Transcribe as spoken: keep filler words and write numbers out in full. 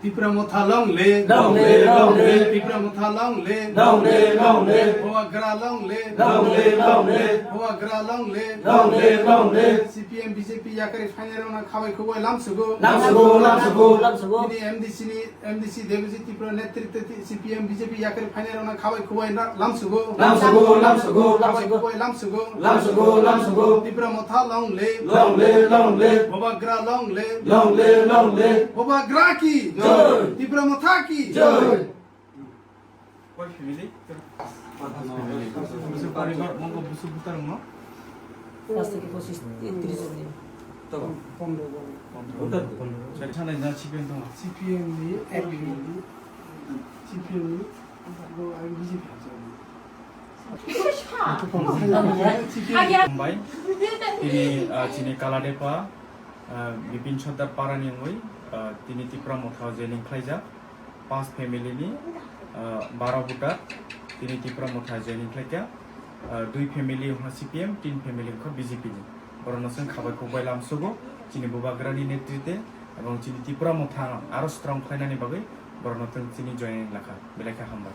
Tipra Motha long live. Long live, long live. Tipra Motha long live. Long live, long live. Tipra Motha long live. Long live, long live. Bubagra long live. Long live, long live. Bubagra long live. Long live, long live. C P M B J P yakarwi phainairokno khabai khubui lamsugo. Lamsugo, lamsugo, lamsugo. Tini M D C ni M D C Debajit Tripura netritwe ti-, C P M B J P yakarwi phainairokno khabai khubui na-, lamsugo. Lamsugo, lamsugo, khabai lamsugo. Khubui lamsugo. Lamsugo, lamsugo. Tipra Motha long live. Long live, long live. Bubagra long live. Long live, long live. Bubagra ki jai. Tipra Motha ki jai. Koi family? Busu poribar, mongkol busu butar mo? Pas theke pochis, tris jon. Pondro. Pondro. Sari sanai na C P M dong. C P M ni, C P M ni, bo ang B J P. Hambai. Tini, ah, chini Kaladepa, ah, Bipin Sardar Para ni wngwi, ah, tini Tipra Motha joining khlaijak. Panch family ni, ah, baro voter, tini Tipra Motha joining khlaikha, ah, dui family wngkha C P M, tin family wngkha B J P ni. Borokno chwng khabai khukbai lamsugo, chini Bubagra ni netritwe, ebong chini Tipra Motha aro strong khlainani bagwi borokno chwng chini joining lakha, belai khe hambai.